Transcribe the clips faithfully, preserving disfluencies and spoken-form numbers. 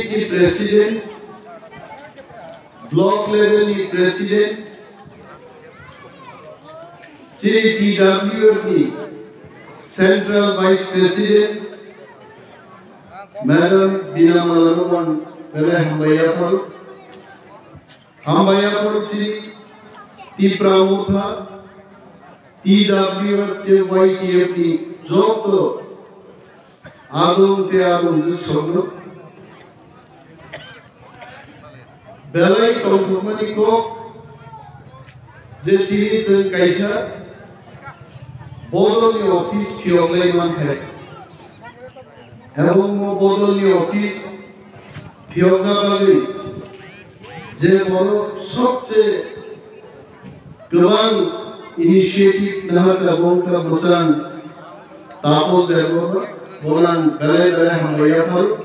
ni president, block level ni president, chini T W F ni central vice president, Madam Bina Mala no ang belai hambai yapharo. Hambai yapharo chini Tipra Motha, T W F tei Y T F ni joto adong tei adongjwk songno belai tongthokmani kok je tini chwng kaisa bodolni office phiyoklai mankha. Ebong o bodolni office phiyokna bagwi je borok sobse kwbang initiative naharkha, bo wngkha bwsang Taposh Debbarma, bono ang belai belai hambai yapharo.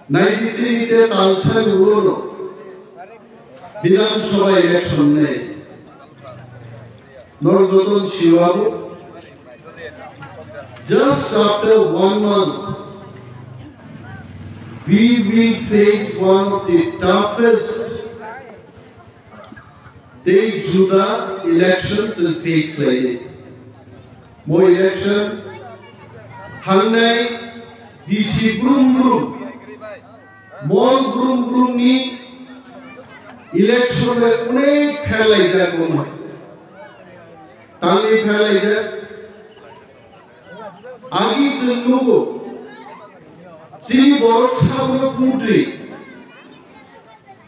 Naidi chini te talsani ulo no Bidhan Sabha election nei. Norok joto siwabo. Just after one month, we will face one of the toughest tei juda election chwng face khlaidi. Bo election thangnai bisi brum brum, mol brum brum ni election bai onek pherlaijak bo ma. Tangwi pherlaijak. Agi chwng nugo, chini borok sabno kudri.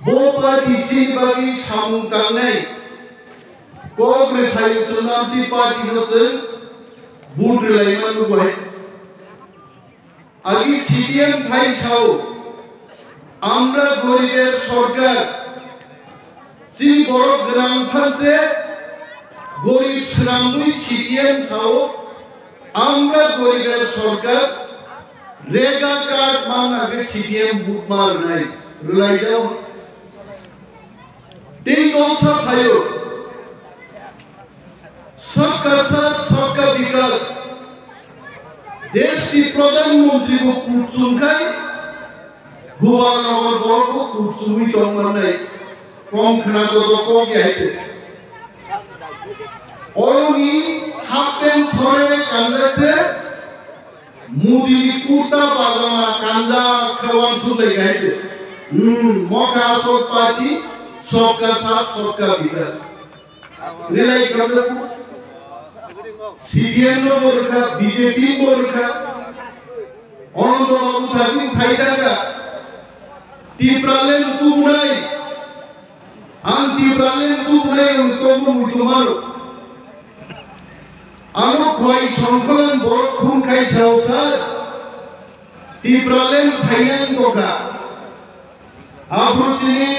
Bo party chini bagwi samung tangnai kok rwphai chwng amtwi party no chwng vote rwlaima nugo hai. Agi C P M phai sao, "Amra goriber sorkar." Chini borok gwnang phanse gorib swnamwi C P M sao, "Amra goriber sorkar, rega card manna khe C P M butma rwnai, rwlaijao." Tei kongsa phaio, "Sabka Saath, Sabka Vikas." Desh ni Pradhan Mantri bo kuchung khai, Gopal Nagar borok bo kuchungwi tong mannai. Kom khna joto kok ya hai te. Oroni half pant thore kanjak se, Modi ni kurta pajama kanjak khe wansuk lai hai te. Hmm, mokha asol party, sabka saath, sabka vikas. Rwlai khamle C P M no bo rwkha, B J P bo rwkha. Ananta Babu thajin sai daga. Tipraland tubunai. Ang Tipraland tubunai ang tongbo muitu maro. Ano khwai songkholan borok phung khai sao sir. Tipraland phainang tongkha. Aphuru chini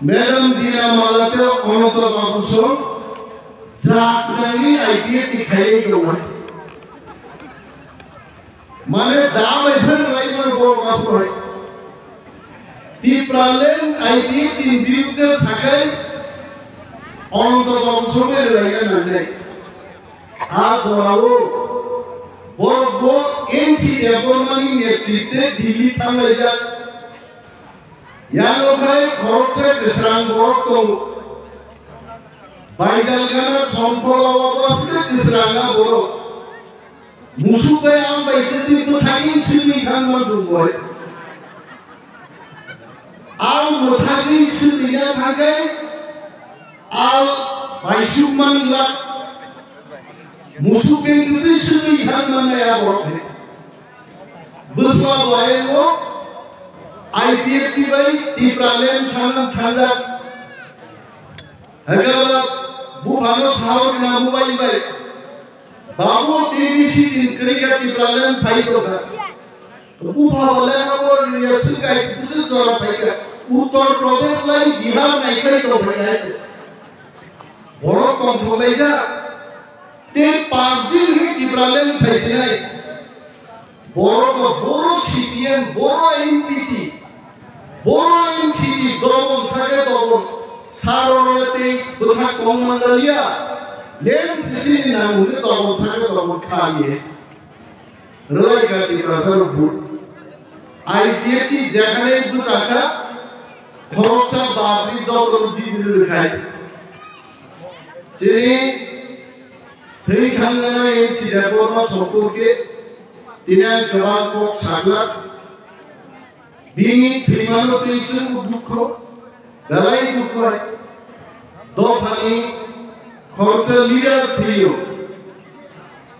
Madam Bina Mala tei Ananta Babu song jak nangni I P F ni khailai tongo. Mane da bai phan lai man borok aphuru hai. Tipraland I P F ni birudde sakai Ananta Babu song bai rwlaina nangnai. Ha jorao borok bo N C Debbarmani netritwe Delhi thanglaijak. Yano khai khoroksa kwsrang borok tongo. Baijal gana songkhor lawa bwswk kwsrang a borok. Musuk bai ang bai kwtwi bwthagwi swngwi thangma dungoi. Ang bwthagwi swngwina thangkhe ang baisuk mangla. Musuk bai kwtwi swngwi thangma nai a borok hai. Bwsla bai o I P F T bai Tipraland sana thangjak. Hekala buphano sahor na mobile bai. Babu T V C tin kwrwi kha Tipraland phai tongkha. Bupha bo lengma bo ya swngkai bwswk jora phai kha. Uttar Pradesh lai Bihar nai khai tong phai kha. Borok tongthok lai kha. Tei panch din hwnwi Tipraland phai sinai. Borok bo Boro C P M, Boro N P P, Boro N C P, dobon sake dobon, sarorole tei bwthak tong mangalia, leng sisini nang hwnwi dobon sake dobon kha ye. Rwlai kha Tiprasa rok vote. I P F T jekhane bwsakha, khoroksa bapri jotono jibini rwkhai. Chini thwi thangnai N C Debbarma somporke tini ang kwbang kok saglak. Bini thwimano twi chwngno dukho, belai dukho hai. Dophani khoroksa leader thwiyo.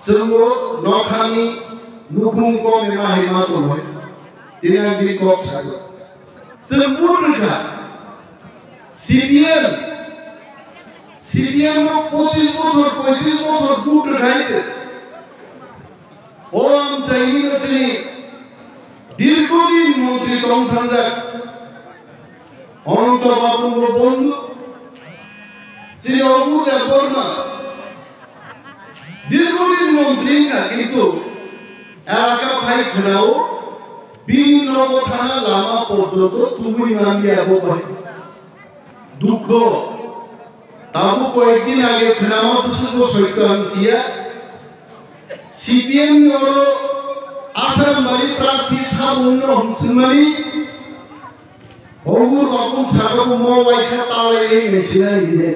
Chwngbo nokhani nukhung kok ema hai ma tongo hai. Tini ang bini kok sago. Chwng vote rwkha. C P M, C P M no pochis bochor, poitris bochor vote rwkha hai. O amchaini no chini dirghodin montri tong thangjak Ananta Babu bo bondhu, chini Abu Debbarma dirghodin montri wngkha, kintu elaka phai khwnao bini nogo thana lama porjonto tubui manliya bo bai. Dukho. Tabuk koyekdin age khwnama bwswkbo soitto ang siya. C P M ni oro Asarambari prarthi sabungno hwnswkmani Ogur Bakung saka bo mo waisa talai ei naisinai hine.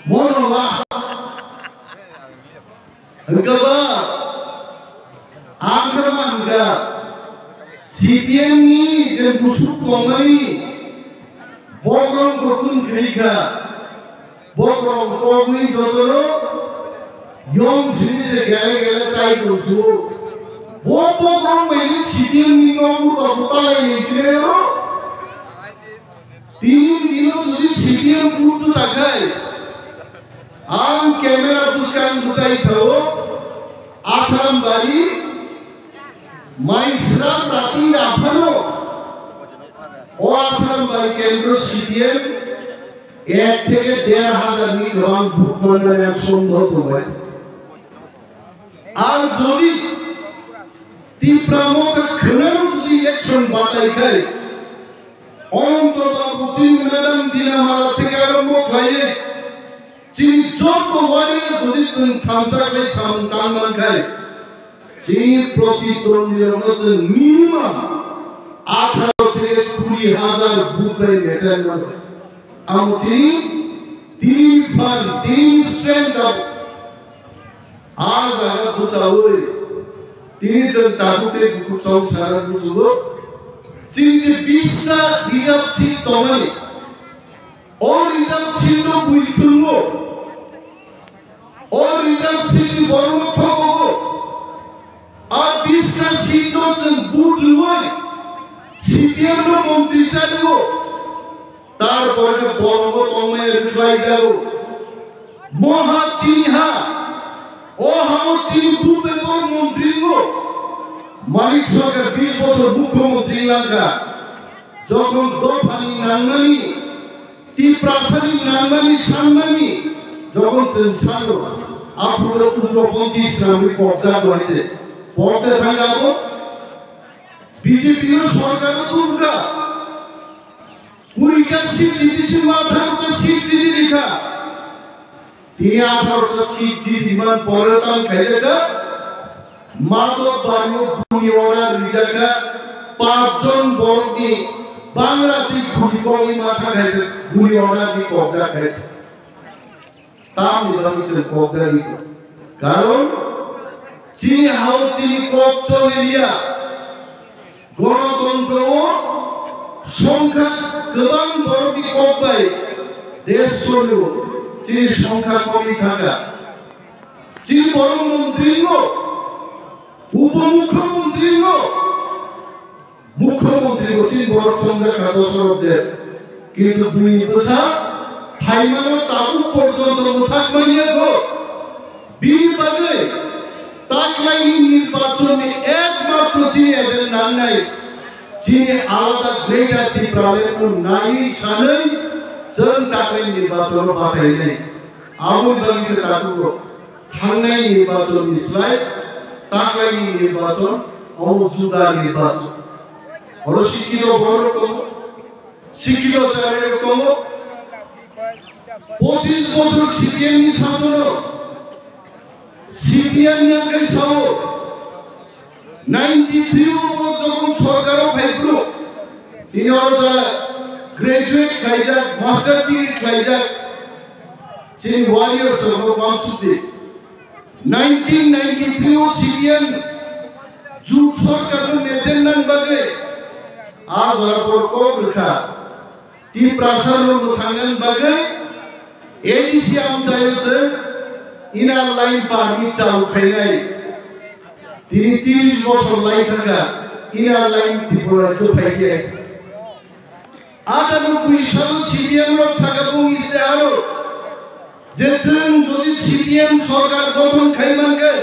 Mono last. Hwnkhe ba, ang khe ma hwnkha, C P M ni je musuk tongmani, bokrok kokun khwlai kha, bokrok kogwi jotono yong simi je gele gele chai tongsu. Bo bokrok bai ni C P M ni nogo ba butalai ni sire ro. Tini dino jodi C P M vote bwsakhai, ang camera bwskang bwsai sao, Asarambari, Maisra Rati Raphano, o Asarambari kendro C P M ek theke der hajar ni kwbang vote mannani ang sondeho tongo. Ar jodi Tipra Motha khwnano jodi election batai khai, Ananta Babu chini madam Dina Mala theke arombo khlaiwi chini joto warrior jodi chwng thansa khlai samung tang man khai, chini protidwandi rokno chwng minimum atharo theke kuri hajar vote bai metai mano. Amo chini tini phan, tini strength abo. A jaga bwchaui tini chwng tabuk tei bukhuk chong sana buchugo. Chini je bista reserve seat tongmani, o reserve seat no bui thwngmo, o reserve seat ni borokno thokogo. A bista seat no chwng vote rwui C P M no montri chaligo. Tarpore khe borokno tongmani rwkhlai jago. Moha chini ha, o hao chini bupebor montri wngo. Manik Sarkar bish bochor mukhyamantri wngkha. Jokhon dophani nangnani, Tiprasani nangnani, sannani, jokhon chwng sano, aphuru ugroponthi swnamwi kokjak bai de. Pokte thangabo, B J P no sorkar tubukha. Kurita seat diti sima atharo ta seat diti dikha. Tini atharo ta seat diti man pore tang khaijaka. Mato banyo guli order rijaka. Pachjon borokni bangra ti guli kogwi matha khaijak guli order ni kobjak khaijak. Tamni bagwi chwng kok jagwi tong? Karon chini hao chini kok choliya. Gonotontro o songkha kwbang borokni kok bai desh cholio, chini songkha komwi thangkha. Chini borok montri wngo, upomukhyamantri wngo. Mukhyamantri bo chini borok chongjak kha Dosarot de. Kintu bini bwsa phaimano tabuk porjonto mwthak manya kho. Bini bagwi taklaini nirbachonni ekmatro chini agenda nangnai. Chini alada Greater Tipraland no naiwi sanwi chwng taklaini nirbachono batainai. Aboni bagwi se tabuk thangnai nirbachon ni slai taklaini nirbachon, omo juda nirbachon. Oro sikito borok tongo, sikito chari rok tongo. Pochis bochor C P M ni sasono, C P M ni akai sao, ninety three o bo jokhon sorkar Tini oro jara graduate khlaijak, master degree khlaijak, chini warriors rok no wansukdi. Nineteen ninety-three o C P M jut sorkar no mechen nan bagwi a jora por kok rwkha. Tiprasa no mwthangnan bagwi A D C amchaio se Inner Line Permit chalu khainai. Tini tris bochor lai thangkha Inner Line Tripura rajyo phaiya. Atanubui salo C P M rok sakha bung istiharo je chwng jodi C P M sorkar gothon khai mankhe,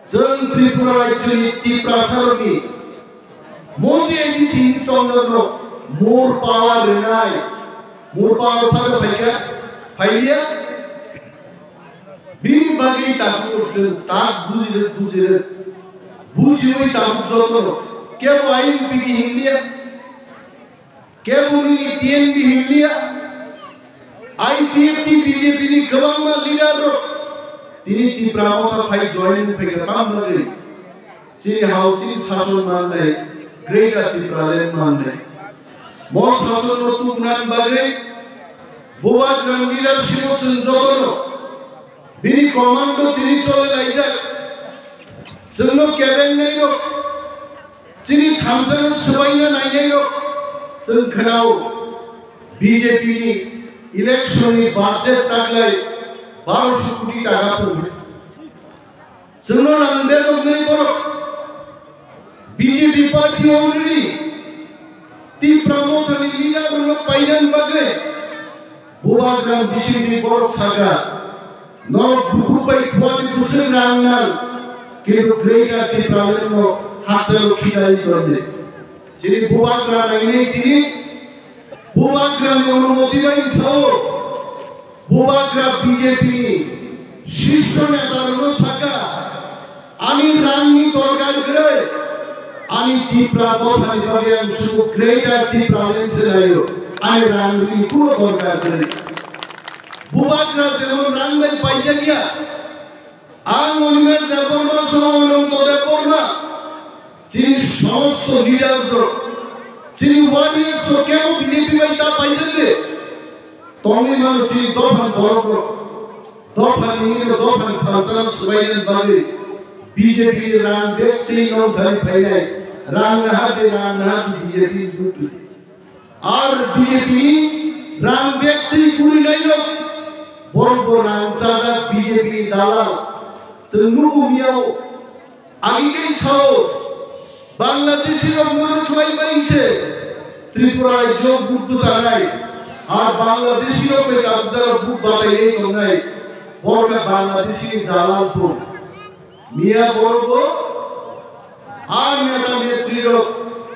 chwng Tripura rajyoni Tiprasarokni Mondi A D C chondorno more power rwnai, more power phada phaikha, phaiya. Bini bagwi tabuk chwng tak bujirwk, bujirwk, bujiwi tabuk jotono kebo I N P T hinliya, kebo nini T N B hinliya, I P F T B J P ni kwbangma leader rok tini Tipra Motha phai join wngphaikha, tamo bagwi chini hao chini sason mannai, Greater Tipraland mannai. Mo sasonno tubunani bagwi Bubagrani leadership o chwng jotono bini commando tini chole laijak. Chwngno kebengnai rok, chini thansano swbaina nainai rok, chwng khnao B J P ni election ni budget taglai barosho koti taka pungwi. Chwngno rang bedoknai borok. B J P party already Tipra Mothani leader rokno painani bagwi Bubagra B J P borok sakha, norok bukhuk bai khwlai bwswk rang nang, kintu Greater Tipraland no hakchalo khidai tonde. Chini Bubagra nainai tini Bubagrani onumoti bai sao, Bubagra B J P ni shisho neta rokno sakha, ani rangni dorkar kwrwi, ani Tipra dophani bagwi ang sudu Greater Tipraland se naio, ani rangni kuno dorkar kwrwi. Bubagra jemon rang bai paijak ya, ang Animesh Debbarma soho Ananto Debbarma, chini somosto leaders rok, chini warriors rok kebo B J P bai ta paijak de. Tongwi mano chini dophani borok rok. Dophani nini dophani thansano swbainani bagwi B J P ni rang bag twi nongthani phainai. Rang naha de, rang naha de B J P ni butwi. Ar B J P ni rang bag twi kwrwinai rok. Borok bo rang chajak B J P ni dalal. Chwng nugo miyao. Agi khe sao, Bangladeshi rok muruk khlai bai se Tripura rajyo buk bwchanai, ar Bangladeshi rok bai kabjak buk batai tongnai, borok khe Bangladeshi ni dalal phun. Miya borok bo, ar neta netri rok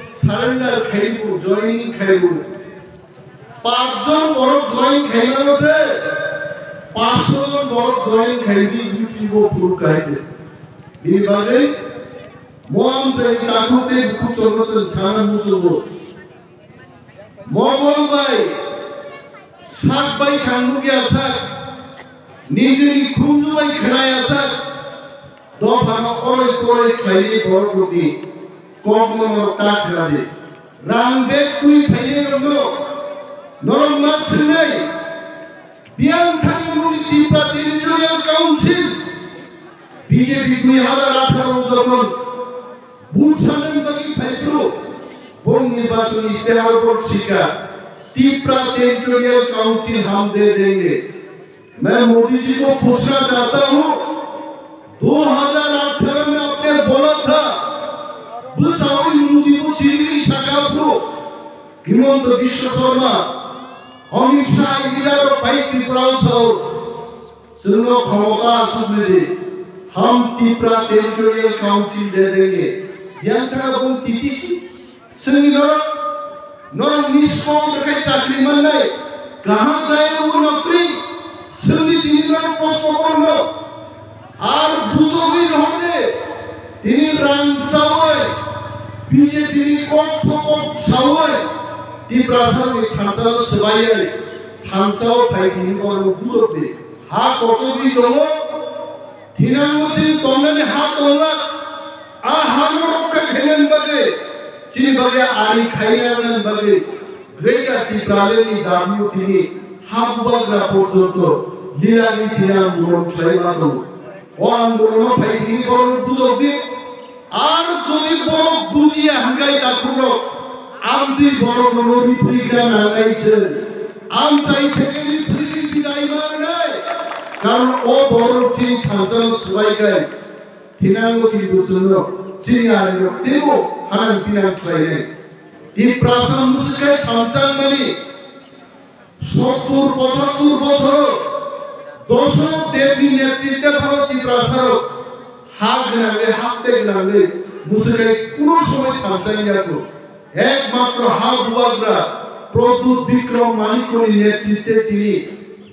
surrender khaibu, joining khaibu. Pachjon borok join khaimano se, paanch sho jon borok join khaiwi YouTube o phuru khai se. Bini bagwi mo amchaini takhuk tei bukhuk chwngno chwng sana muchungo. Mokol bai sak bai thang nukya sak, nijini khunju bai khnaya sak, dophano oroi poroi khlaiwi borok rokni kokno norok ta khna di. Rang bag twi phainai rokno norok ma swngnai. Biyang thangmani Tipra Territorial Council B J P dui hazar atharo jokhon vote sanani bagwi phaiphuru, bong nirbachon istihar bok sikha Tipra Territorial Council hum de denge. मैं मोदी जी को पूछना चाहता हूँ, दो हज़ार अठारह में आपने बोला था, bwsao Modi bo chirigwi saka phuru, Himanta Biswa Sarma, Amit Shah, Indira rok pai Tripura o sao, chwngno khomota aswk rwdi, hum Tipra Territorial Council de denge, yang thang bung T T C. Chwngni norok, norok nisko khe chakri mannai, kaham kaya o nokri, chwngni tini norok kosto korno, ar bujogwi rohorde, tini rang sawi, B J P ni kok thokok sawi, Tiprasani thansa swbaiwi, thansa o phai tini borok bujokdi, ha kochogwi tongo, Thinang muchung tongnani ha tonglak, a hano rokha khainani bagwi Chini bagwi ari khaina rwnani bagwi Greater Tipraland ni dabi o tini ha bubagra porjonto lilani tini ang buron khlai ma tongo. O ang buron no phai tini borok no bujok di. Ar jodi borok bujiya hwnkhe takhuk rok, amtwi borok no ripri gra nangnai chwng. Amchai theke ripri bidai ma rwnai. Karon o borok chini thansa no swbai kai. Thinango Tiprasano chini arirok teibo hanang pinang khlainai. Tiprasa mwswkhe thamsangmani sottur pochattur bochoro Dosok Debni netritwe phano Tiprasarok ha gwnangwi haste gwnangwi mwswkhe kuno somoi thamsang yakho. Ekmatro ha bubagra Pradyut Bikram Manikyani netritwe tini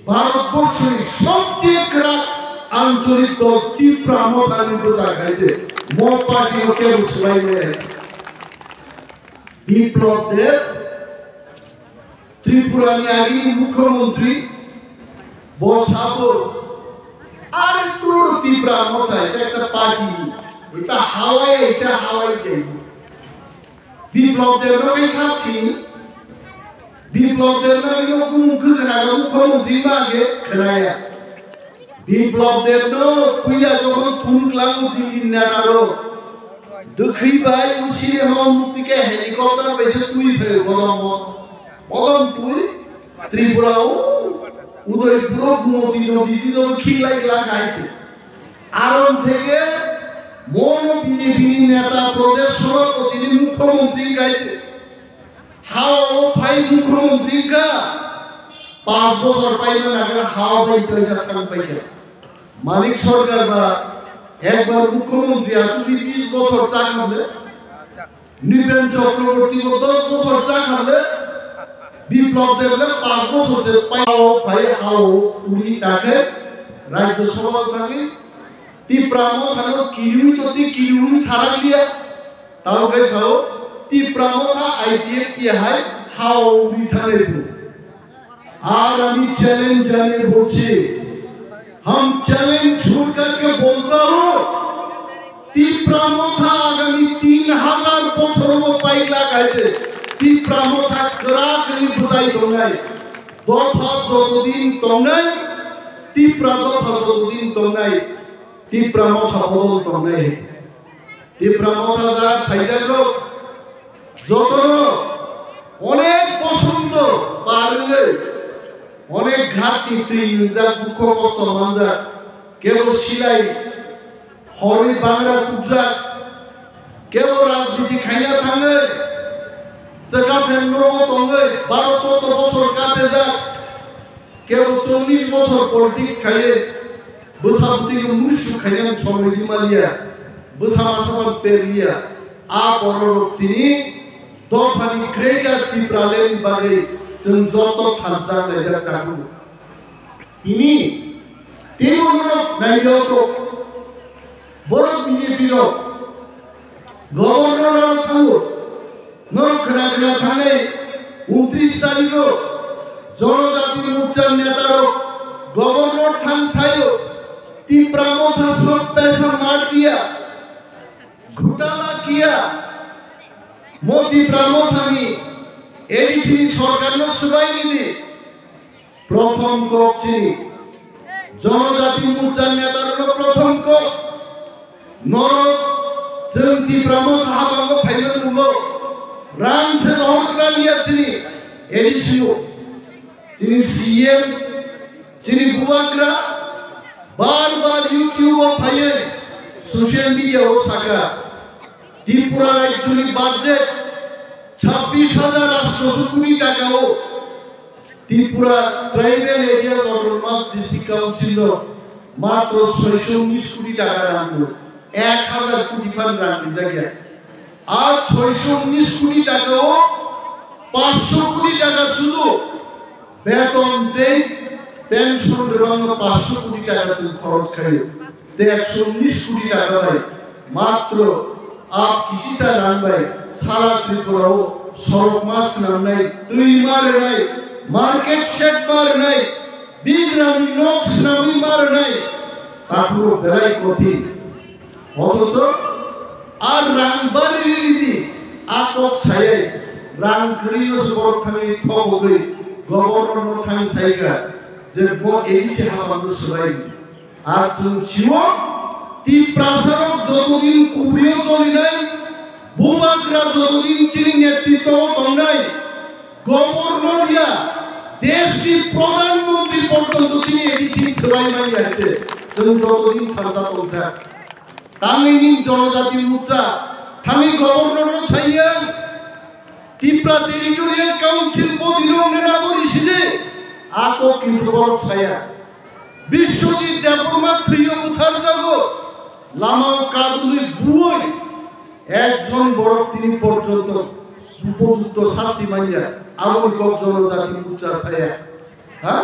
Bharatborsoni sobcheye kwrak ancholik dol Tipra Mothani bwsa khai je mo party no kebo swbai maya. Biplab Deb, Tripura ni agini mukhyamantri, bo sabo, are tur Tipra Motha, eta ekta party, eta hawai, eta hawai jai. Biplab Deb no kaisa sini, Biplab Deb no ino bumung khe khwnaga mukhyamantri ma age khwnaya. Biplab Deb no puila jokhon phone klango Delhi neta rok, dwkhwi bai usire hwn tike helicopter bai se twi phaio bodom bodom twi Tripura o Udaipur o Gumoti nodi di do khiklai kla khai se. Aron theke mono B J P ni neta Pradesh Sabhapati ni mukhyamantri khai se. Hao phai mukhyamantri ka panch bochor paina nagra hao bai toisa thang paikha. Manik Sarkar ba ekbar mukhyamantri asugwi bis bochor cha khamle, Nipen Chakraborty bo dos bochor cha khamle, Biplab Deb le panch bochor je pai hao phai hao uri takhe Rajya Sabha thangwi Tipra Mothano kiriwi toti kiriwi sarak liya. Tamo khe sao, Tipra Motha I P F T hai hao uri thangnai bu. Aur ami challenge jane bolchi, hum challenge chhod karke bolta hu, Tipra Motha agami tin hazar bochor mo paila kaite, Tipra Motha kwrak ni bwsai tongnai, dopha jotodin tongnai, Tipra dopha jotodin tongnai, Tipra Motha bodol tongnai. Tipra Motha jak phaijak rok jotono onek bochor no par wngwi onek ghat ni twi nwngjak dukho kosto manjak kebo silai horwi bangra tukjak kebo rajniti khaina thangwi chwkaphreng nogo tongwi baro choudo bochor katejak. Kebo chollish bochor politics khaiye, bwsa bwtwi no munisuk khainani chomwi rimaliya, bwsa masa ban perliya, a bororok tini dophani Greater Tipraland ni bagwi chwng joto thansa naijak takhuk. Tini teibo norok naijak tok, borok B J P rok, Governor rok thango, norok khna khna thangnai untris tarikh o Jonojati Morcha neta rok Governor thang sayo, Tipra Motha sab paisa mar diya, ghotala kiya, mo Tipra Motha ni A D C ni sorkar no swbai ridi. Prothom kok chini Jonojati Morcha neta rokno prothom kok. Norok chwng Tipra Motha habango phaimani ulo rang se rohor khlaiya chini A D C o. Chini C M, chini bubagra bar bar YouTube o phaiwi social media o saka Tripura rajyoni budget chabbish hajar atsho koti taka o Tripura Tribal Areas Autonomous District Council no matro soisho unnish koti taka rang do, ek hajar koti phan rang rijak ya. Ar soisho unnish koti taka o pansho koti taka sudu beton tei pension rwbangno pansho koti taka chwng khorok khaio. Tei ekso unnish koti taka bai matro a kisisa rang bai sara Tripura o sorok ma swnamnai, twi ma rwnai, market shed ma rwnai, bigrani nok swnamwi ma rwnai, takhuk belai kothin. Othocho a rang bari ridi, A kok sayai rang kwrwino se borok thangwi thok hogwi governor no thang saikha je bo A D C haphangno swbai. Ar chwng sio Tiprasarok jotodin kubrio cholinai, bubagra jotodin chini netritwo tongnai, governor ya deshni pradhan mantri porjonto chini A D C swbai manya se chwng jotodin thansa tongsa. Tangwi ni Jonojati Morcha thangwi governor no saiya, Tipra Territorial Council body no nena bori sidi, ako kintu borok saya. Biswajit Debbarma thwiyo butharjago, lama kadulwi buoi, ekjon borok tini porjonto upojukto sasti manya, aboni kok Jonojati Morcha saya. Ha?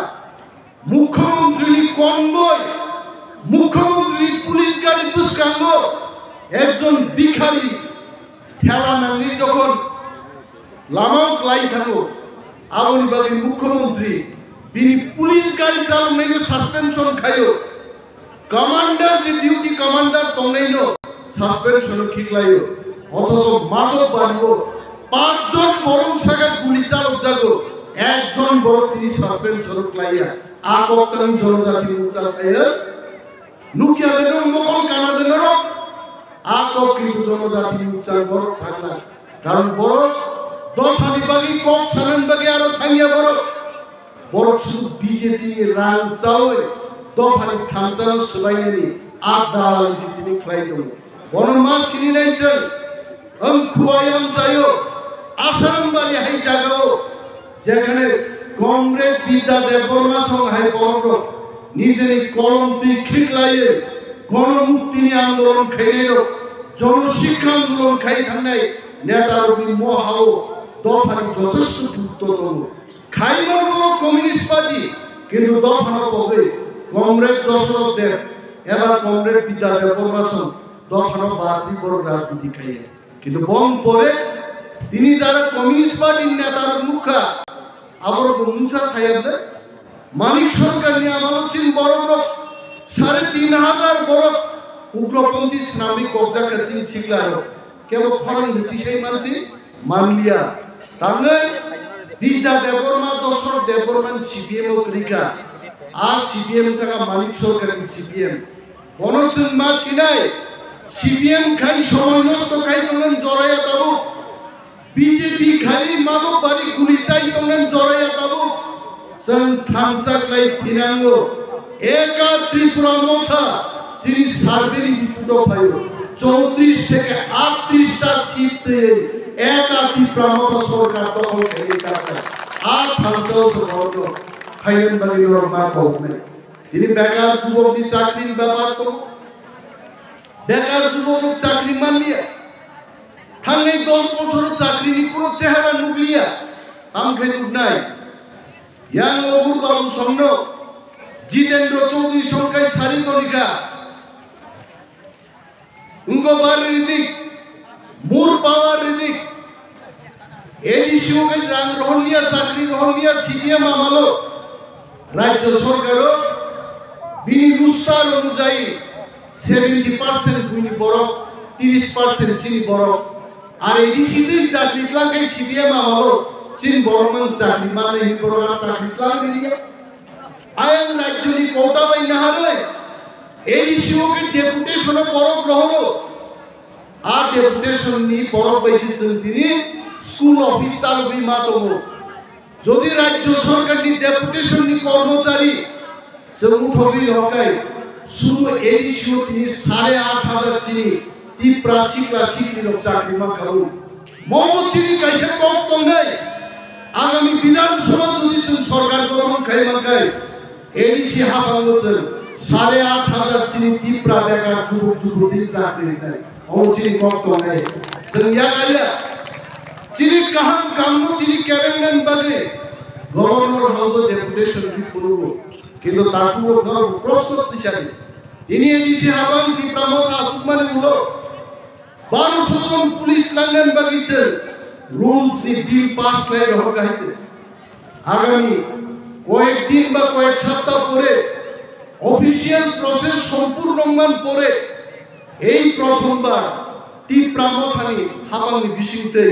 Mukhyamantri ni convoy, Mukhyamantri ni police gari bwskango ekjon bikhari thela nangwi jokhon lama o kwlai thango, aboni bagwi Mukhyamantri bini police gari chaloknaino suspension khaio. Commander je duty commander tongnaino suspension khiklaio. Othocho Madhobbario panchjon borok saka guli chalokjago, ekjon borok tini suspension khlaiya. A kok tang Jonojati Morcha saya. Nukya de norok, mokol kana de norok. A kok kintu Jonojati Morcha borok sakna. Karon borok dophani bagwi kok sanani bagwi aro thangya borok. Borok sudu B J P ni rang chawi dophani thansano swbainani a dalal si tini khlai tongo. Bono ma sini nai chwng, ang khuayam chayo, Asarambari hai jagao, jekhane Comrade Bidya Debbarma song hai borok rok nijeni kolom twi khiklaiwi gono muktini andolon khainai rok, jono sikha andolon khai thangnai neta rokni mohao dophani jothesto gurutto tongo. Khaimano Communist Party, kintu dophano pogwi Comrade Dosoroth Deb eba Comrade Bidya Debbarma song dophano bagwi borok rajniti khaiya. Kintu bong pore tini jara Communist Party ni neta rok nukha, aborok bo mungsa saya de. Manik Sarkar ni amalo chin borok rok sare tin hajar borok ugroponthi swnamwi kokjak kha chin sikla rok. Kebo khorang ni tisai mansi manliya. Tangwi Bidya Debbarma, Dosoroth Debbarma ni C P M o kwrwi kha. A C P M wngkha Manik Sarkar ni C P M. Bono chwng ma sinai, C P M khai somoi nosto khai tongnani joraya tabuk. B J P khai Madhobbario guli chai tongnani joraya tabuk. Chwng thansa khlai thinango. Eka Tripura Motha chini survey ni report o phaio. Chowtris theke aatris ta seat twiwi Eka Tripura Motha sorkar dokhol khaiwi chakha. A thansa o se borok no phaiwi bagwi norok ma koknai. Tini bekar jubok ni chakri ni bepar tongo. Bekar jubok rok chakri manliya. Thangnai dos bosor o chakri ni kunu chehara nukliya. Tamo khe nuknai. Yang Ogur Babu songno Jitendra Chaudhary songkai sari tonika. Wngkok bari ridik, mur power ridik. A D C o khe rang rohorliya, chakri rohorliya, C P M amalo. Rajya sorkaro bini roster onujayi seventy percent buini borok, tris percent chini borok. Ar A D C twi chakri tlang khe C P M amalo chini borok mang chakri manwi borok ar chakri tlang riliya. Ayang rajyoni kota bai naharwi A D C o khe deputation o borok rohoro. A deputation ni borok bai se chwng tini school office chalogwi ma tongo. Jodi rajya sorkar ni deputation ni kormochari chwng uthogwi rohorkai, sudu A D C o tini sare aat hajar chini Tipra sikla sikli rok chakri mankha o. Momo chini kaisa kok tongnai. Agami Bidhan Sabha jodi chwng sorkar gothon khai mankhai, A D C haphango chwng sare aat hajar chini Tipra bekar jubuk jubuti chakri rinai. Omo chini kok tongnai. Chwng yakaya chini kaham kamno tini kebengnani bagwi Governor House o deputation ri phunukgo. Kintu takhuk rok norok proshno tisadi. Tini A D C haphang Tipra Motha achukmani ulo Baro sotron police langnani bagwi chwng rules ni bill pass khlai rohor kha hai khe. Agami koyek din ba koyek sapta pore official process sompurno wngman pore ei prothombar Tipra Mothani hapangni bisingtwi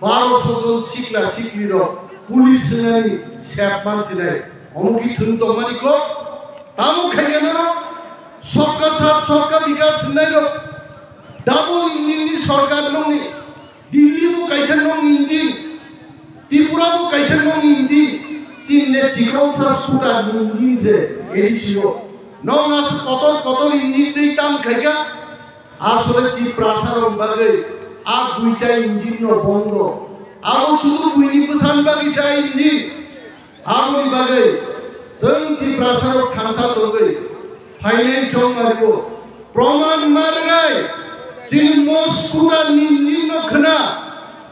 baro so jon sikla siklirok police swngnani sep mansinai. Omo ki thwng tongmani kok? Tamo khaikhe no Sabka Saath Sabka Vikas hwnnairok double engine ni sorkar nongni. Delhi bo kaisa nong engine, Tripura bo kaisa nong engine, chini ne chikroksa scooter ni engine se A D C o. Nong aswk kotor kotor engine tei tam khaikha. Asole Tiprasa rok bagwi a duita engine no bondo. Abo sudu buini bwsan bagwi sa engine. Aboni bagwi chwng Tiprasa rok thansa tongwi phainai chongmaribo. Proman ma rwnai chini mo scooter ni engine no khna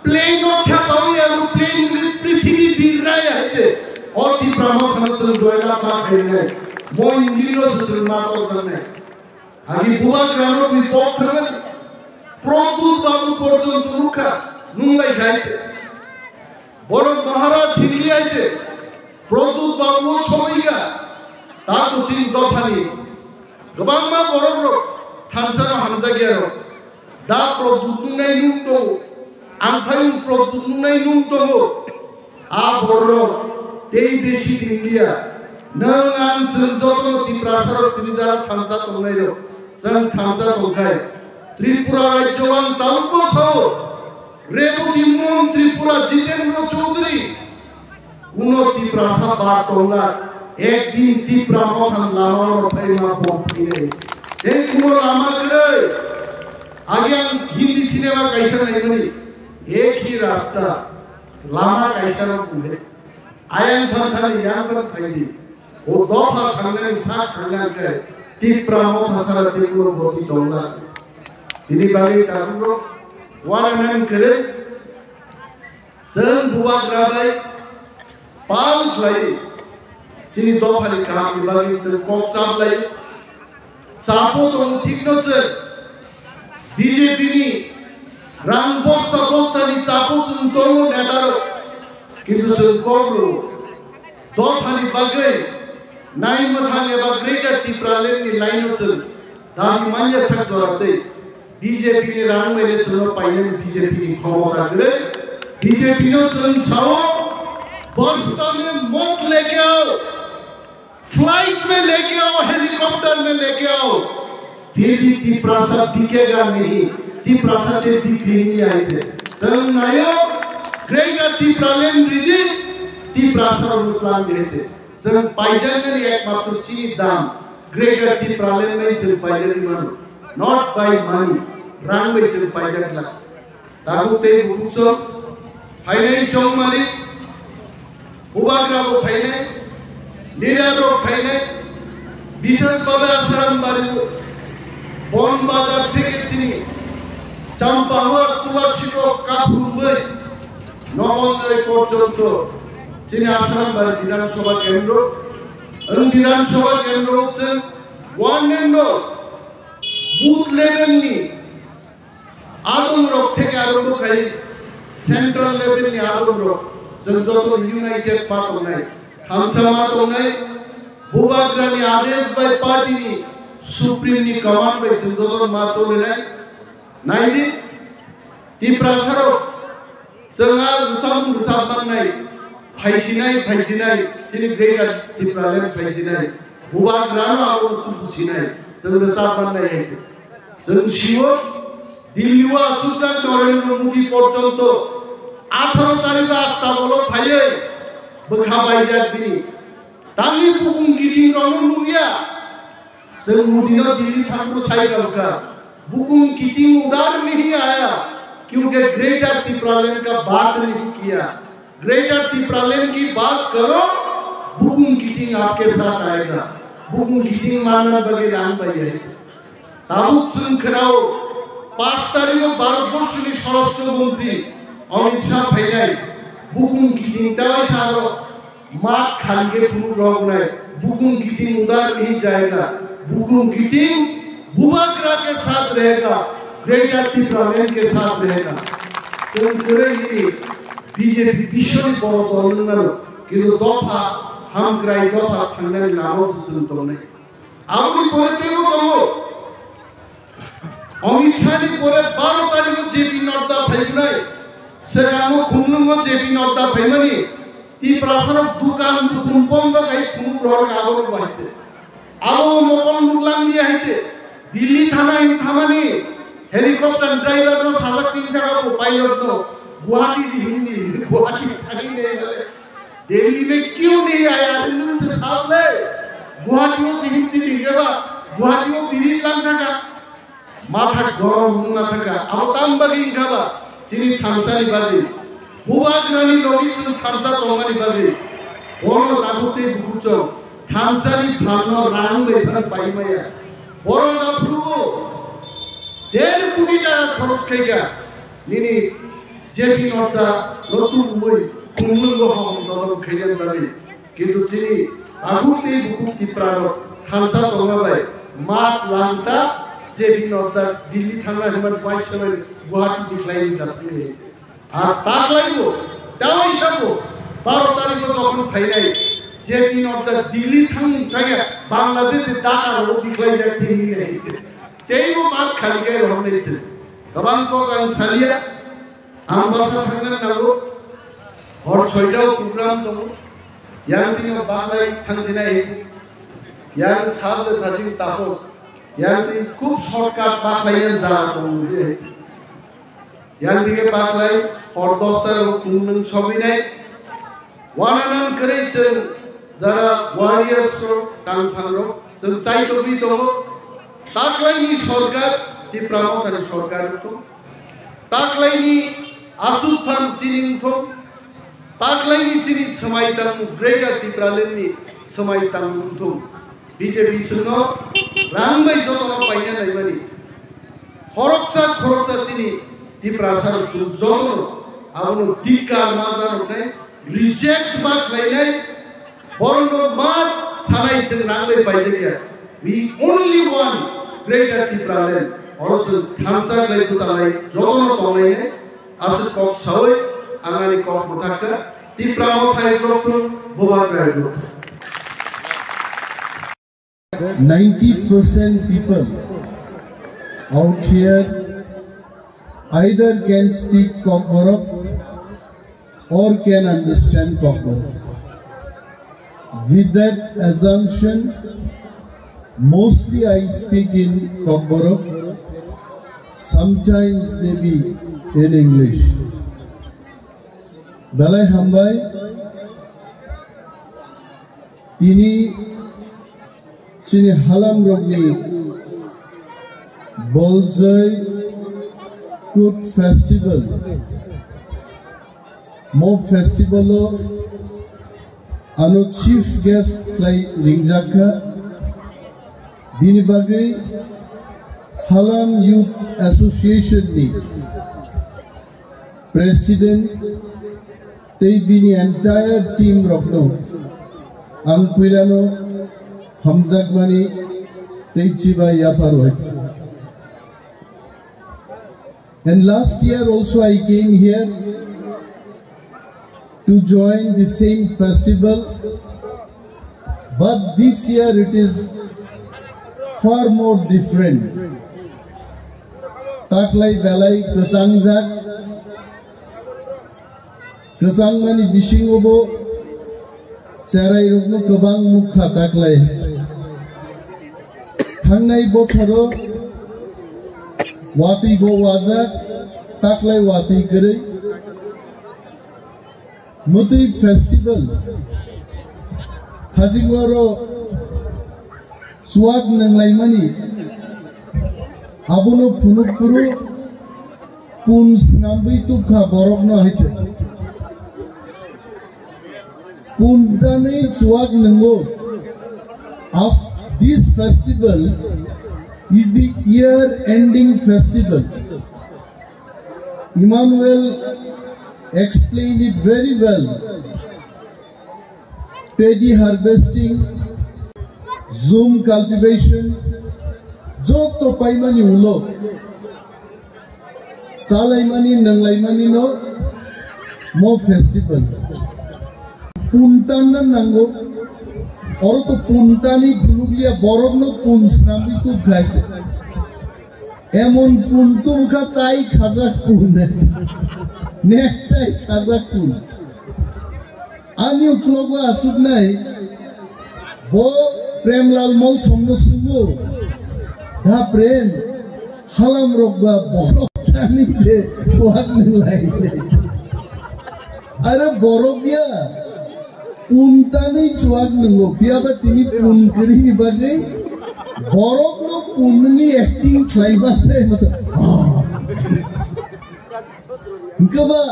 plane no thepawi aroplane ni prithibi birnai hai se. O Tipra Mothano chwng joyla ma khainai. Mo engine no se chwng ma torjaknai. Agi bubagrano bui pok thangani. Pradyut Babu porjonto nukha, nunglai khai. Borok Maharaj hinli aije. Pradyut Babu somoika. Ta kuching dophani. Kwbangma borok rok thansano hamjakya rok. Da Pradyut nungnai nung tongo. Ang phai Pradyut nungnai nung tongo. A borok tei besi India, nwng ang chwng jotono Tiprasa rok tini jara thansa tongnai rok, chwng thansa tongkhai. Tripura rajyo ang tabukbo sao, Reboti Mon Tripura Jitendra Chaudhary, kuno Tiprasa ba tongla, ekdin Tipra Mothan lama oro phaima bom phainai. Tei kuno lama kwrwi, agi ang Hindi cinema kaisa naimani, ek hi rasta, lama kaisa rok kule. Ayang thang thani yang thang thaidi. O dopha thangnani sak thangnani kai Tipra Motha sara Tripura boti tongla. Tini bagwi tabuk rok wana nang kere. Chwng bubagra bai pal khlai. Chini dophani kaham ni bagwi chwng kok chap lai. Chapo tongo thikno chwng B J P ni rang bosta bosta ni chapo chwng tongo neta rok, kintu chwng kok rw dophani bagwi nai mwthang eba Greater Tipraland ni line o chwng dabi manya sak jora tei B J P ni rang bai le chwng painani B J P ni khomota kwrwi. B J P no chwng sao, bosta mein mot leke aao. Flight mein leke aao, helicopter mein leke aao, phir bhi Tiprasa bikega nahi, Tiprasa te bikri nahi aaye the. Chwng naio, Greater Tipraland ridi, Tiprasa rok plan de the. Chwng paijaknani ekmatro chini dam, Greater Tipraland bai chwng paijagwi mano, not by money, rang bai chwng paijak glak. Tabuk tei bukuchok phainai chongmani, bubagra bo phainai, leader rok phainai, bishesh bhabe Asaram bari o, Bon Bazar theke chini Champahar, Tulasitok, Kaphurungbai, Nogonjai porjonto chini Asaram bari Bidhan Sabha kendro, ang Bidhan Sabha kendro chwng one and all booth level ni adong rok theke arombo khai central level ni adong rok, chwng joto united ma tongnai, thansa ma tongnai, bubagra ni adesh bai party ni supreme ni command bai chwng joto ma cholinai. Naidi, Tiprasa rok, chwng a rwchapmung rwchap mannai, phaisinai, phaisinai, chini Greater Tipraland phaisinai, bubagrano abo tubusinai, chwng rwchap mannai hai se. Chwng sio, Delhi o achukjak Narendra Modi porjonto atharo tarikh o Astabolo phaiwi bwkha baijak bini. Tangwi bukung kiting rokno nukya. Chwng Modi no Delhi thangbo sai rwkha. Bukung kiting udhar nahi aaya, kyunki Greater Tipraland ka baat nahi kiya. Greater Tipraland ki baat karo, bukung kiting aapke saath aayega. Bukung kiting manna bagwi rang bai hai. Tabuk chwng khwnao, paanch tarikh o Bharatborshni Swarashtra Mantri Amit Shah phainai, bukung kiting tai saro mat khan khe phunuk rok nai, bukung kiting udhar nahi jayega, bukung kiting bubagra ke saath rahega, Greater Tipraland ke saath rahega. Chwng kwrwi nini B J P bishwni boro dol wngmano, kintu dopha hamkrai dopha thangnani lama se chwng tongnai. Aboni pore teibo tongo. Amit Shah ni pore baro tarikh o J P Nadda phaignai. Serango khumlungo J P Nadda phaimani. Tiprasarok dukan dukun bondo khai khumuk rohor abo no bahai se. Abo mokol nuklang ni hai se. Delhi thana hin thamani helicopter driver no sajak tin taka bo pilot no Guwahati si hindi Guwahati thani ne. Delhi mein kyun nahi aaya? Hindun se saab le Guwahati o se hindi hindi ba Guwahati o bini lang thaka. Matha gorom wngna thaka, abo tam bagwi wngkha ba? Chini thansa ni bagwi. Bubagrani logi chwng thansa tongmani bagwi. Bono tabuk tei bukuchwng thansa ni phalno rang bai phano pai maya. Borok aphuru der koti taka khoros khaikha. Nini J P Nadda no tubui khumlungo hom dodom khainani bagwi. Kintu chini tabuk tei bukhuk Tipra rok thansa tongma bai mat langta J P Nadda Delhi thangna hinmani waisa bai Guwahati bikhlai ni dathangni hai se. Ar taklai bo, tei sabo baro tarikh o jokhon phainai J P Nadda Delhi thang thangya Bangladesh ni Dhaka ro bikhlai jak thini hai se. Tei bo mat khali kai rohor nai se. Kabang kok ang salia. Ambasa thangna nango, hor soita o program tongo, yang tini baklai thangsinai, yang sal de thaching tapos, yang tini khub shortcut baklai yang jaga tongo, yang tini baklai hor dosta o kungnung sobinai, Wananan kwrwi chwng jara warriors rok, tangphang rok, chwng chai tongwi tongo. Taklaini sorkar, Tipra Mothani sorkar wngthung. Taklaini aswk phan chini wngthung. Taklaini chini swmai tangmung Greater Tipraland ni swmai tangmung wngthung. B J P chwngno rang bai jotono paina naimani. Khoroksa khoroksa chini Tiprasa rok chwng jotono abono dhikar ma janoknai, reject ma khlainai, borokno ma sanai chwng rang bai paijakya. We only want Greater Tipraland. Oro chwng thansa khlai bwchalai jotono tonglainai. Aswk kok sawi ang ani kok mwthakha. Tipra Mothai rok thung, Bubagra rok thung. Ninety percent people out here either can speak Kokborok or can understand Kokborok. With that assumption, mostly I speak in Kokborok, sometimes maybe in English. Belai hambai. Tini chini halamrokni Boljoi Kut Festival. Mo festival o ano chief guest khlai ringjakha. Bini bagwi Halam Youth Association ni President tei bini entire team rokno ang puilano hamjakmani tei chibai yaphar wai. And last year also I came here to join the same festival, but this year it is far more different. Taklai belai kwchangjak, kwchangmani bisingo bo cherai rokno kwbang nukha taklai. Thangnai bochoro watwi bo wajak, taklai watwi kwrwi. Mwtwi festival, hajikmaro chuak nanglaimani, abono phunuk phuru pun snamwi tubkha borokno hai khe. Pun tanwi chuak nango. Of this festival is the year ending festival. Emmanuel explained it very well. Paddy harvesting, jhum cultivation, joto paimani ulo. Salaimani, nanglaimani no mo festival. Puntan na nango, oro to puntani phunukliya borok no pun snamwi tubkhai. Emon pun tubukha tai khajak pun. Nek tai khajak pun. Ani uklogo achuknai. Bo Premlal Molsomno sungo. Da Prem, halam rok ba borok tani de suak nang lai. Are borok ya. Pun tani chuak nungo, phiya ba tini pun kwrwini bagwi borokno punni acting khlaiba se mato. Hwnkhe ba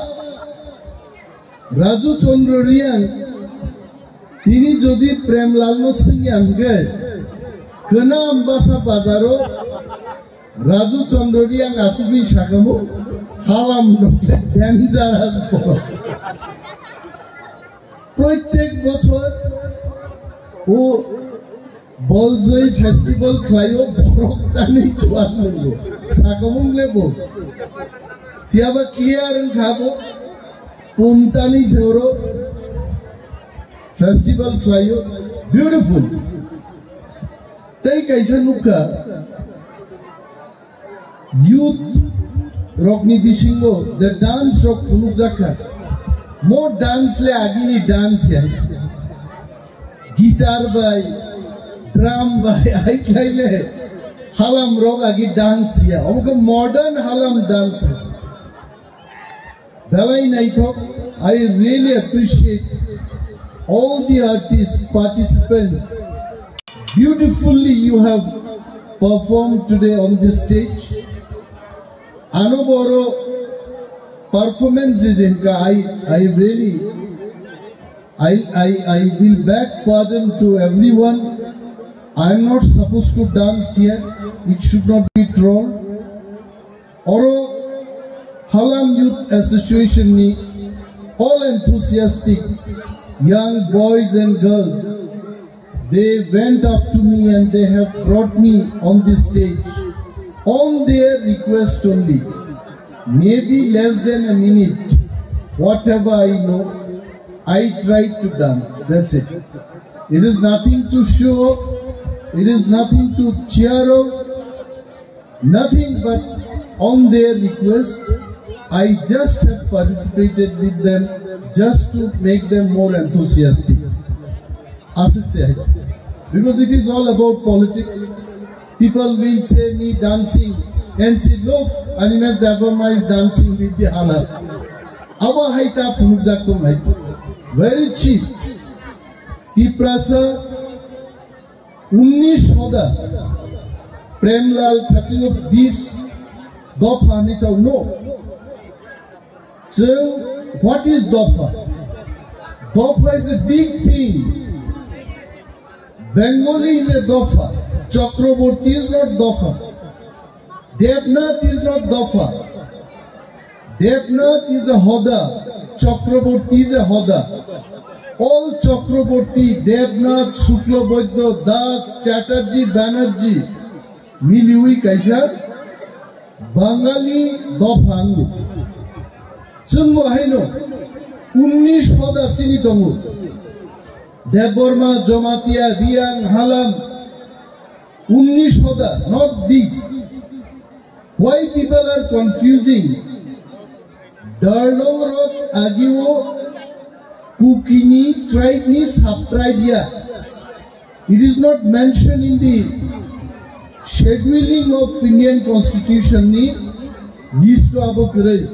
Raju Chandra Reang tini jodi Premlalno swngya hwnkhe, khwnam basa bazaro Raju Chandra Reang achugwi sakamo, halam dangerous borok. Proitek bochor o Boljoi festival khlaio, borok tani chuak nungo. Sakamung lebo. Phiya ba clear wngkha bo. Pun tani se oro festival khlaio. Beautiful. Tei kaisa nukha. Youth rokni bisingo je dance rok phunukjakha, mo dance le agini dance ya. Guitar bai, drum bai, ai khlai le halam rok agi dance ya. Omo khe modern halam dance. Belai naithok, I really appreciate all the artists, participants. Beautifully you have performed today on this stage. Ano boro performance ridinka, I, I really, I, I, I will beg pardon to everyone. I am not supposed to dance here. It should not be trolled. Oro Halam Youth Association ni all enthusiastic young boys and girls, they went up to me and they have brought me on this stage on their request only. Maybe less than a minute, whatever I know, I tried to dance. That's it. It is nothing to show. It is nothing to cheer of. Nothing but on their request, I just have participated with them just to make them more enthusiastic. Asik se hai. Because it is all about politics. People will say me dancing, and say, "Look, Animesh Debbarma is dancing with the Halam." Abo hai ta phunukjak tong hai. Very cheap. Tiprasa Unnish hoda. Premlal Thachino bis dopha hinwi chao. No. Chwng, what is dopha? Dopha is a big thing. Bengali is a dopha. Chakraborty is not dopha. Debnath is not dopha. Debnath is a hoda. Chakraborty is a hoda. All Chakraborty, Debnath, Shukla Baidya, Das, Chatterjee, Banerjee, miliwi kaisa Bangali dopha wngo. Chwngbo haino unnish hoda chini tongo. Debbarma, Jamatia, Reang, Halam, unnish hoda, not bis. Why people are confusing? Darlong rok agio Kukini tribe ni sub-tribe ya. It is not mentioned in the scheduling of Indian Constitution ni list o abo kwrwi.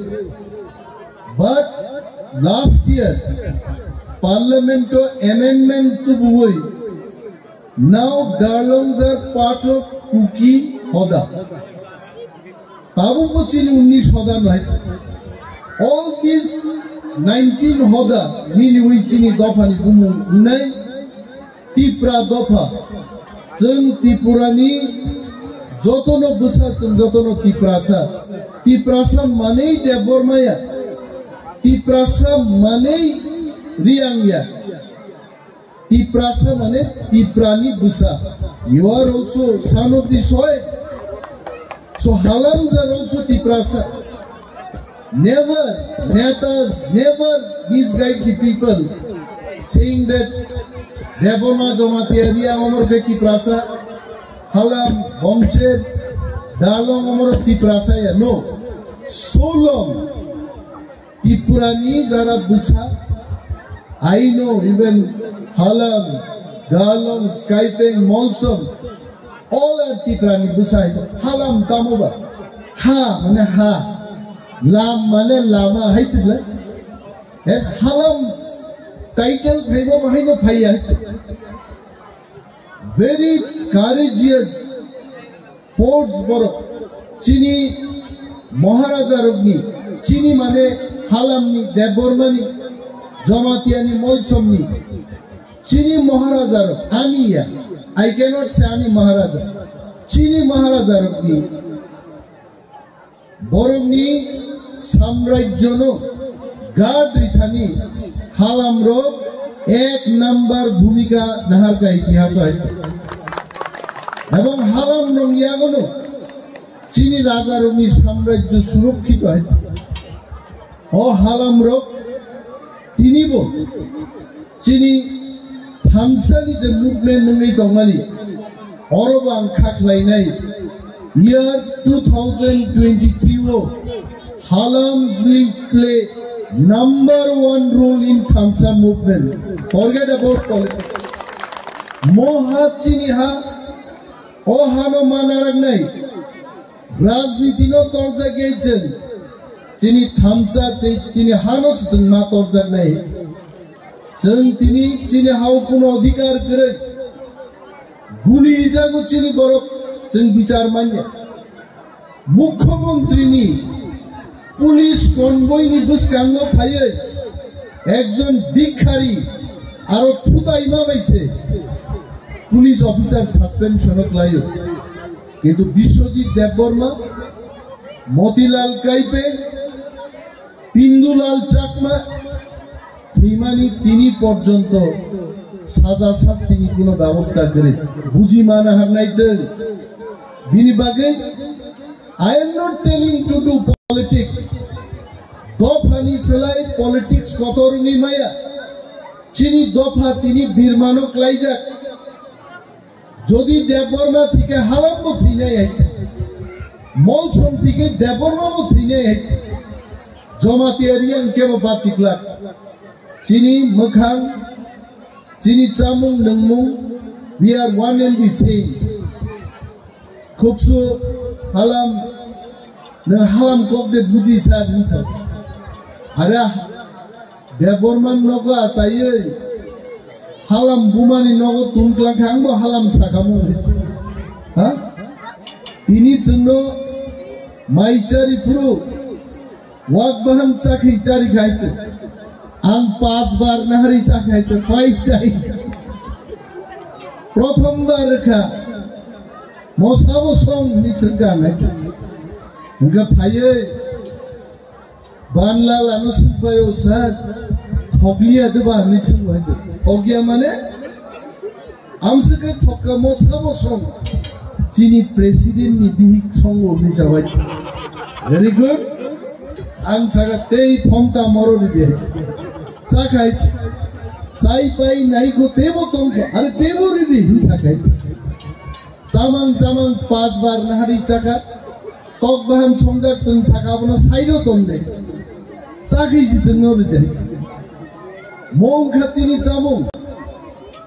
But last year, Parliament o amendment tubuwi Now Darlongs are part of Kuki Hoda. Tabukbo chini unnish hoda no hai. All these nineteen hoda miliwi chini dopha ni bumung wngnai Tipra dopha. Chwng Tripura ni jotono bwsa, chwng jotono Tiprasa. Tiprasa manwi Debbarma ya. Tiprasa manwi Reang ya. Tiprasa mane Tiprani bwsa. You are also son of the soil. So Halamja are also Tiprasa. Never, netas, never misguide the people saying that Debbarma Jamatia Reang Omor Beki Tiprasa, Halam, Bongcher, Dalong amoro Tiprasa ya, no. Solong. Tripurani jara bwsa, I know even Halam, Dalong, Skaipeng, Molsom, all are Tiprani bwsa. Halam tamo ba? Ha, mane ha. Lam, mane lama, hai chibla. And Halam title phaibo, bahai no phaiya. Very courageous force borok. Chini Maharaja rokni, chini mane Halamni, Debbarmani, Jamatiani, Molsomni, chini Maharaja rok, ani ya, I cannot say ani Maharaja, chini Maharaja rokni, borokni samrajyono guard rithani Halamrok ek number bhumika naharkha itihaso hai. Ebong Halamrok yagono chini rajarokni samrajyo surokkhito hai. O Halamrok tinibo chini thamsani je movement nungwi tongmani, oro bo ang kha khlainai. Year two thousand twenty-three o Halams will play number one role in thamsa movement. Forget about politics. Mo ha chini ha, o hano ma naraknai. Rajniti no torjak ya chwng. Chini thamsa tei chini hano se chwng ma torjaknai. Chwng tini chini hao kuno adhikar kwrwi. Guli rijago chini borok chwng bichar manya. Mukhyamantri ni police convoy ni bwskango phaiwi ekjon bhikhari aro thutaima bai se police officer suspension o khlaio. Kintu Biswajit Debbarma, Motilal Kaipe, Pindulal Chakma thwimani tini porjonto saja sastini kuno bebosta kwrwi. Buji mana harnai chwng. Bini bagwi, I am not telling to do politics. Dophani swlai politics kotor wngwi maya. Chini dopha tini birmano klaijak. Jodi Debbarma thike Halambo thwinai hai, Molsom thike Debbarmabo thwinai hai, Jamatia Reang kebo bachiklak. Chini mwkhang, chini chamung nungmung, we are one and the same. Khubsu Halam, nwng Halam kok de buji sa hinsa. Ara Debbarman nogo achaiwi Halam bumani nogo tungklang kha, angbo Halam sakhamu. Ha? Tini chwngno mai chari phuru wak baham chakhi chari khai chwng. Ang panch bar nahari chakhai chwng, five times. Prothom bar kha. Mosabo song ni chwng kha nai. Hwnkhe phaiwi Banla lano sukbayo sa thokliya de ba hinwi sung hai de. Thokya mane amswkhe thokka mo sabo song. Chini president ni bihik songo hinwi sabai. Very good. Ang saga tei phongta moro ni de. Sakai sai pai nai ko tebo tongko. Are tebo ri di hinwi sakai. Chamang chamang panch bar nahari chakha. Tok bahan songjak chwng saka abono sairo tonde. Chakhi si chwngno ride. Mong kha chini chamung.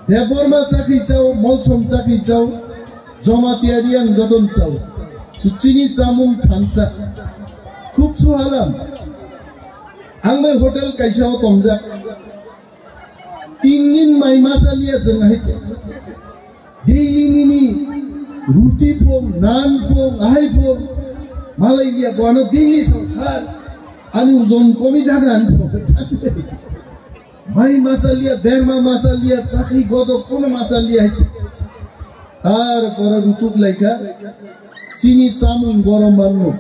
Debbarma chakhi chao, Molsom chakhi chao, Jamatia Reang joton chao. Su chini chamung thansa. Khub suhalam. Ang bai hotel kaisa o tongjak. Tin din mai masaliya chwng hai. Daily nini ruti phung, naan phung, ahai phung, malai ya bono daily songsar, ani ujon komi jaga ani phung. Mai masaliya, derma masaliya, chakhi godok kono masaliya hai. Tar pore rutuk laika, chini chamung borom manno.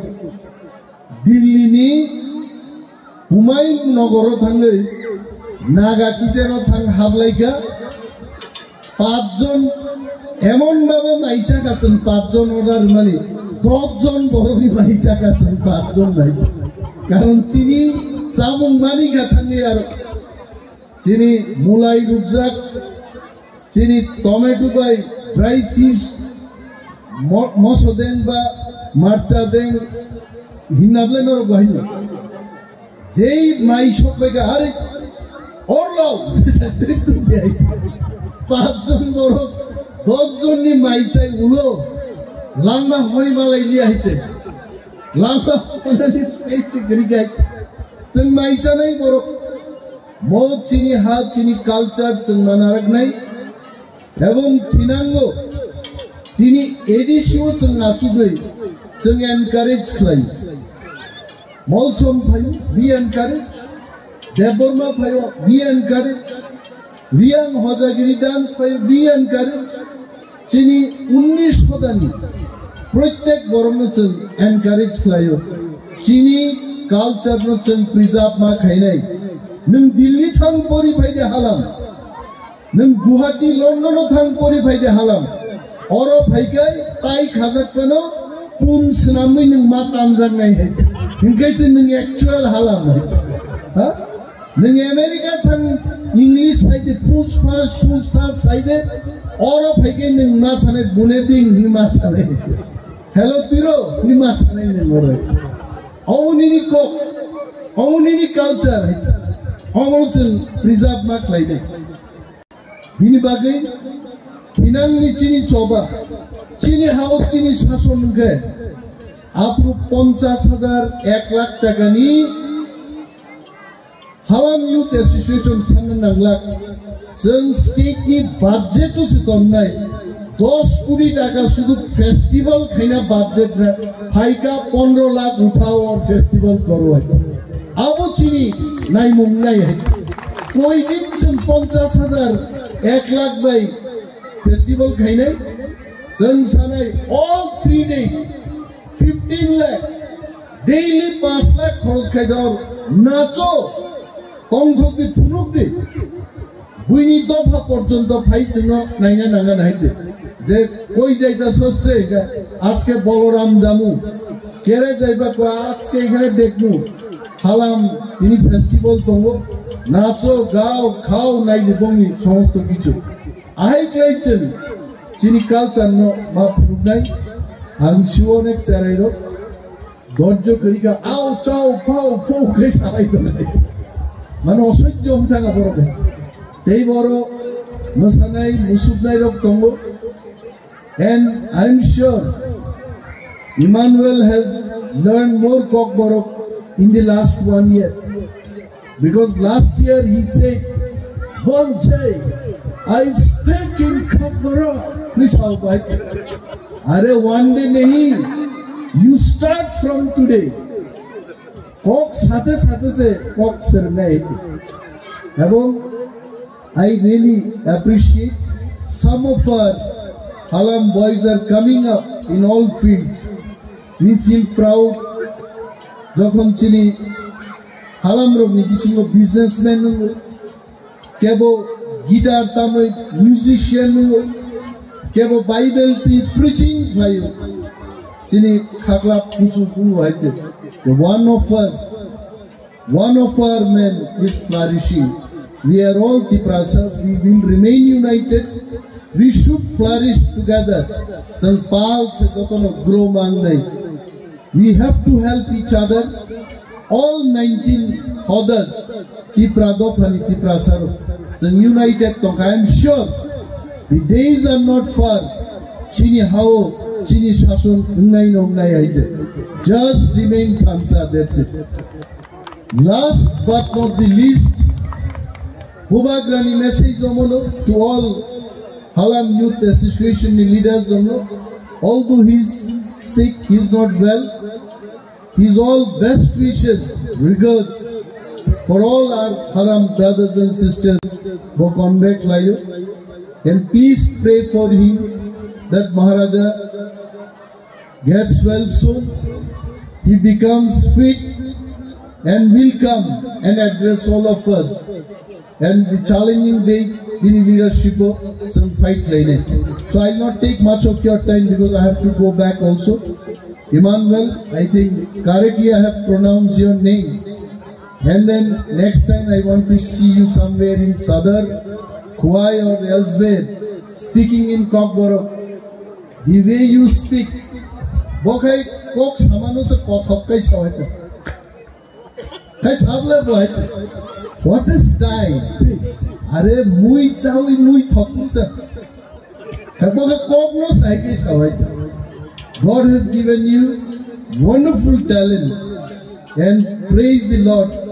Delhi ni Humayun Nogoro thangwi Naga kitchen o thang hablaikha. Pachjon emon bhabe mai chakha chwng, pachjon order mani, doshjon borokni mai chakha chwng, pachjon nai. Karon chini chamung mani kha thangwi aro chini mulai rukjak, chini tomato bai dry fish, Mo-, moso deng ba marcha deng hinna bole norok bahino. Jei mai sok bai ka, "Are, orlo!" Pachjon borok, dosjon ni mai chai ulo, langma hoi malai liya hai chai. Langma hoi malai ni sai se gri gai. Chwng mai chanai borok. Mo chini ha, chini culture chwng manaraknai. Ebong thinango, tini A D C o chwng achugwi chwng encourage khlai. Molsom phaio, we encourage. Debbarma phaio, we encourage. Riyang Hojagiri dance phaio, we encourage. Chini unnish hodani prottek borokno chwng encourage khlaio. Chini culture no chwng preserve ma khainai. Nwng Delhi thang pori phai de halam. Nwng Guwahati, London o thang pori phai de halam. Oro phaikai tai khajak phano pun swnamwi nwng ma tanjak nai hai. Hinkhe se nwng actual halam hai. Ha? Nwng America thang English sai de, push pass, push pass sai de. Oro phaikai nwng ma sanai, bune ding ni ma sanai. Hello, tiro, ni ma sanai nwng oro. Omo nini kok, omo nini culture hai. Omo chwng preserve ma khlai de. Bini bagwi thinangni chini choba, chini hao chini sason hwnkhe aphuru ponchash hajar, ek lakh takani Halam Youth Association sanna nanglak. Chwng state ni budget o se tonnai dos koti taka sudu festival khaina budget re phaika pondro lakh uthao or festival koro hai. Abo chini naimung nai hai. Koi din chwng ponchash hajar, ek lakh bai festival khainai. Chwng sanai all three days fifteen lakh, daily panch lakh khoros khai dor nacho, tongthok di, phunuk di. Buini dopha porjonto phai chwngno naina nanga nai je. Je koi jaita sosre ga, ajke Boloram jamu, kere jaiba ko ajke ekhane dekmu, halam tini festival tongo, nacho, gao, khao, nai di bongni somosto kichu. Ahai khlai chwng chini culture no ma phunuknai, ang siwo nek cherai rok. Dorjo kwrwi kha, "Au, chau, pau, pau," khe salai tongnai. Mane osoijjo wng thang borok. Tei borok mwsanai, musuknai rok tongo. And I'm sure Emmanuel has learned more Kokborok in the last one year. Because last year he said, "Bonchai, I speak in Kokborok." Please, how about it? Are one day nahi, you start from today. Kok sathe sathe se kok sernai. Ebong I really appreciate some of our Halam boys are coming up in all fields. We feel proud. Jokhon chini Halam rokni bisingo businessman nungo, kebo guitar tamwi musician nungo, kebo Bible twi preaching khlaio. Chini khakla pusu phuru hai se. The one of us, one of our men is flourishing. We are all Tiprasa. We will remain united. We should flourish together. Chwng pal se jotono grow mangnai. We have to help each other. All nineteen others, Tipra dophani Tiprasa rok, chwng united tongkha. I am sure the days are not far. Chini hao, chini sason wngnai no wngnai hai je. Just remain thansa, that's it. Last but not the least, Bubagrani message jomono to all Halam Youth Association ni leaders jomono. Although he is sick, he is not well, his all best wishes, regards for all our Halam brothers and sisters bo convey khlaio. And please pray for him that Maharaja gets well soon, he becomes fit and will come and address all of us. And the challenging days in leadership of some fight line. So I'll not take much of your time because I have to go back also. Emmanuel, I think correctly I have pronounced your name. And then next time I want to see you somewhere in Sadar, Khowai or elsewhere, speaking in Kokborok. The way you speak. Bo khai kok samano se kothok kai sawai ta. Khai sabla bo hai. What a style. Are mui chawi mui thoknu sa. Khai bo khai kok no sai kai sawai ta. God has given you wonderful talent and praise the Lord.